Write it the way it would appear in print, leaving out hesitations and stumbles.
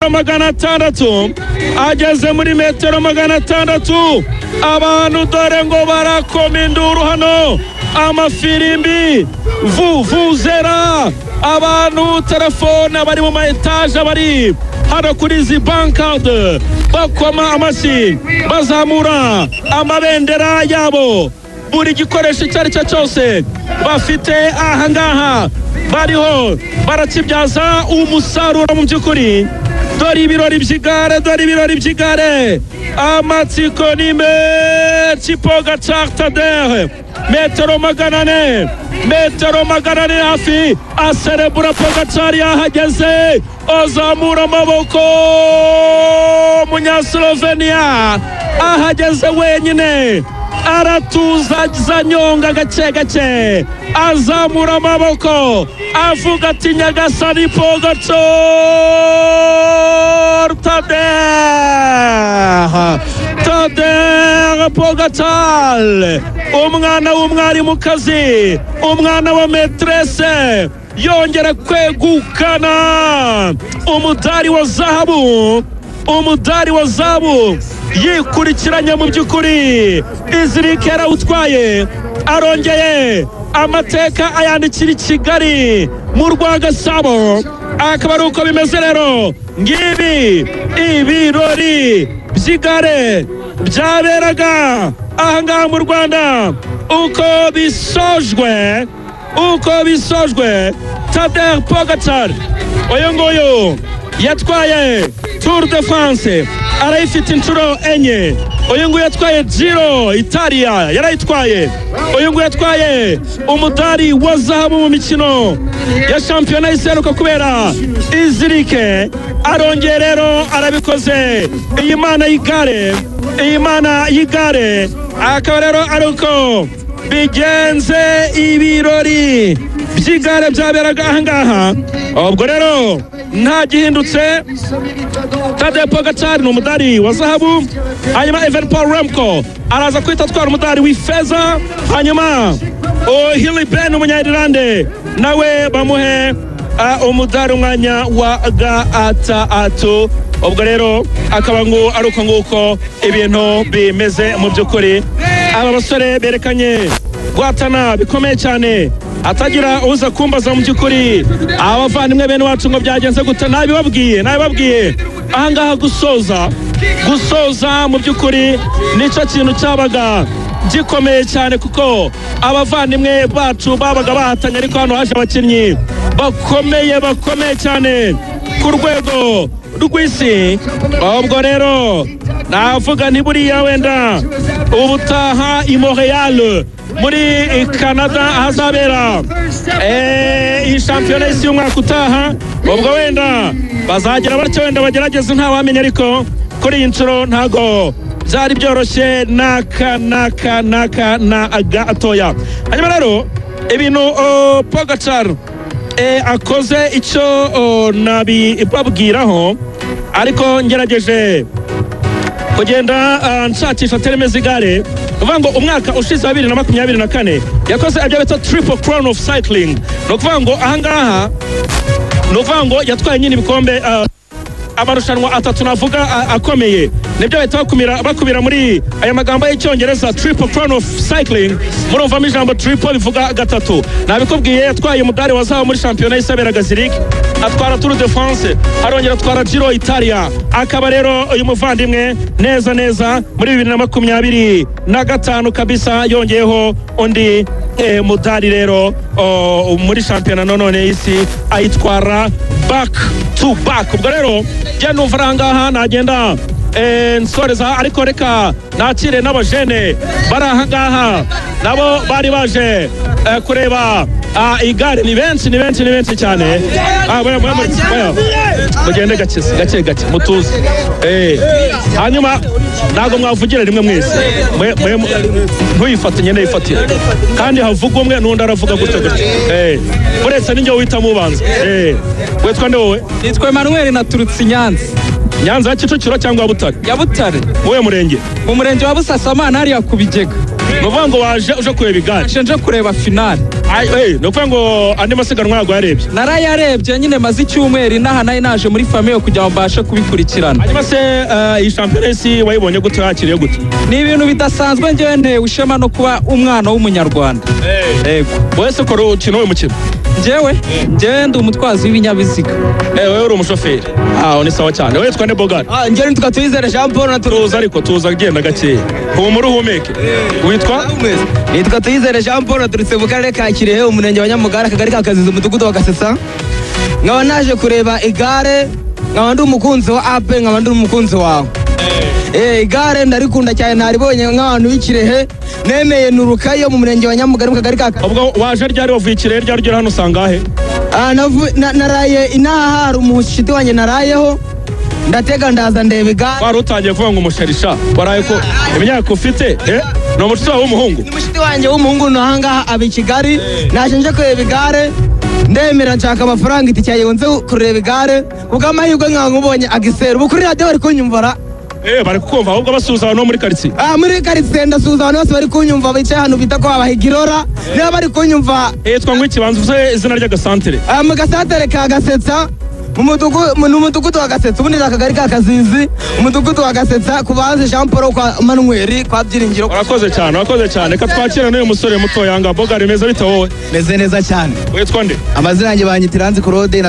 600, ageze muri metero 600, abantu dore ngo barakoma induru hano, amafirimbi, vuvuzera, abantu telefone, abari mu ma etaje, abari hano kuri izi bankade bakoma amashyi, bazamura amabendera yabo, buri gikoresho icyo ari cyo cyose bafite aha ngaha bariho barakibyaza umusaruro mu by'ukuri. Dore ibirori by'igare, dore ibirori by'igare, amatsiko ni menshi. Pogacar Tadej, metero 400, metero 400 hafi, aserebura. Pogacar yahageze, azamura amaboko. Munyaslovenia ahageze wenyine, aratuza, anyonga gake gake, azamura amaboko, avuga ati: "Nyagasani Pogacar Tadej, Tadej Pogacar, umwana w'umwarimukazi, umwana wa maîtresse, yongera kwegukana umudari wa zahabu, umudari wa zahabu yikurikiranya mu by'ukuri. Izirike yarawutwaye, arongeye amateka ayandikira i Kigali mu rwa Gasabo. Akaba ari uko bimeze rero. Ngibi ibirori by'igare byaberaga ahangaha mu Rwanda uko bisojwe, uko bisojwe. Tadej Pogacar uyu nguyu yatwaye Tour de France, arayifite inshuro enye. Uyu nguyu yatwaye Giro Italia, yarayitwaye. Uyu nguyu yatwaye umudari wa zahabu mu mikino ya shampiyona iseruka kubera izirike. Arongeye rero arabikoze. Iyi mana y'igare, iyi mana y'igare. Akaba rero ari uko bigenze ibirori by'igare byaberaga ahangaha. Ubwo rero nta gihindutse, Tadej Pogacar ni umudari wa zahabu, hanyuma Evenepoel, Remco araza kwita atwara umudari w'ifeza, hanyuma Ohili Ben umunya-Irilande nawe bamuhe umudari, umwanya wa gatatu. Ubwo rero akaba ngo ari uko nguko ibintu bimeze mu by'ukuri. Aba basore berekanye guhatana bikomeye cyane. Atagira uza kumbaza mu by'ukuri abavandimwe bene wacu ngo byagenze gute, nabibabwiye, nabibabwiye ahangaha. Gusoza, gusoza mu by'ukuri nicyo kintu cyabaga gikomeye cyane, kuko abavandimwe bacu babaga bahatanye, ariko hano haje abakinnyi bakomeye, bakomeye cyane ku rwego rw'isi. Ubwo rero navuga nti buriya wenda ubutaha i Montreal muri Canada ahazabera iyi shampiyona y'isi y'umwaka utaha, ubwo wenda bazagira batyo, wenda bagerageze, ntawamenya. Ariko kuri iyi nshuro ntago byari byoroshye n'aka n'aka n'aka na gatoya. Hanyuma rero ibintu Pogacar akoze, icyo nabibabwiraho, ariko ngerageje kugenda nshakisha termes z'igare, uvuga ngo umwaka ushize wa 2024 yakoze ibyo bita Triple Crown of Cycling. Ni ukuvuga ngo ahangaha ni ukuvuga ngo yatwaye nyine ibikombe, amarushanwa atatu navuga akomeye. Nibyo bahita bakubira muri aya magambo y'Icyongereza Triple Crown of Cycling. Murumvamo ijambo triple bivuga gatatu. Nabikubwiye, yatwaye umudari wa zahabu muri shampiyona y'isaberaga Zurich, atwara Tour de France, arongera atwara Giro Italia. Akaba rero uyu muvandimwe neza neza muri 2025 kabisa yongeyeho undi mudari rero muri shampiyona nonone y'isi, ayitwara back to back. Ubwo rero njye numva ari ahangaha nagenda nsoreza, ariko reka nakire n'abajene bari ahangaha nabo bari baje kureba igare. Ni benshi, ni benshi, ni benshi cyane. Oya, mugende gake gake gake, mutuze. Hanyuma ntabwo mwavugira rimwe mwese. Ntuyifate, nyine yifatire, kandi havuga umwe n'undi aravuga gutyo gutyo. Uretse n'injye wita mubanza. Witwa nde wowe? Nitwa Emmanuel, naturutse i Nyanza. Nyanza ya Kicukiro cyangwa ya Butare? Ya Butare. Muwe murenge? Mu murenge wa Busasamana, hariya ku bigega. Ni ukuvuga ngo waje uje kureba igare? Nje kureba finale. Ni ukuvuga ngo andi masiganwa ntabwo yarebye. Narayarebye nyine, maze icyumweru inaha, nari naje muri famille kugira ngo mbashe kubikurikirana. Hanyuma se iyi shampiyona y'isi wayibonye gute, wakiriye gute? Ni ibintu bidasanzwe, njyewe ntewe ishema no kuba umwana w'umunyarwanda. Yego. Wowe se ukora ukina uwo mukino? Njyewe ndi umutwazi w'ibinyabiziga. Wowe uri umushoferi. Ah, ni sawa cyane. Wowe twande Bogari? Njyewe nitwa Tuyizere Jean Paul na Tuza, ariko tuza, genda gakeya, humura uhumeke. Witwa? Nitwa Tuyizere Jean Paul, naturutse mu karere ka Kirehe, umurenge wa Nyamugara, akagari ka Kazizi, umudugudu wa Gasetsa. Nkaba naje kureba igare, nkaba ndi umukunzi wa APR, nkaba ndi umukunzi wawe. Igare ndarikunda cyane, naribonye nk'abantu b'ikirehe, nemeye nurukayo mu murenge wa Nyamugari mu kagari ka Ubwo waje ryari, wavuye i Kirehe ryari, ugera hano usanga he? Naraye inaha, hari umushyitsi wanjye narayeho, ndatega ndaza ndeba igare. Wari utangiye kuvuga ngo umusharisha waraye ko imyaka ufite, ni umushuti wawe w'umuhungu? Ni mushiti wanjye w'umuhungu, ni ahangaha aba i Kigali. Naje nje kureba igare, ndemera nshaka amafaranga itike yawe nze kureba igare, kubw'amahirwe nkaba nkubonye agisera ubu kuri radiyo bari kunyumva ra. Bari kukumva, ahubwo basuhuza abantu bo muri karitsiye. Muri karitsiye ndasuhuza abantu bose bari kunyumva, bicaye ahantu bita ko Babahigirora, niba bari kunyumva. Yitwa ngo ikibanza, uvuze izina ry'agasantere. Mu gasantere ka Gasetsa, mu mudugudu wa Gasetsa, ubundi ni akagari ka Kazizi, umudugudu wa Gasetsa, ku bazi Jean Paul kwa Manuel kwa Byiringiro. Urakoze cyane, urakoze cyane. Reka twakire n'uyu musore mutoya nga Bogari. Meza bite wowe? Meze neza cyane. Witwa nde? Amazina yanjye banyita Iranzi Claude.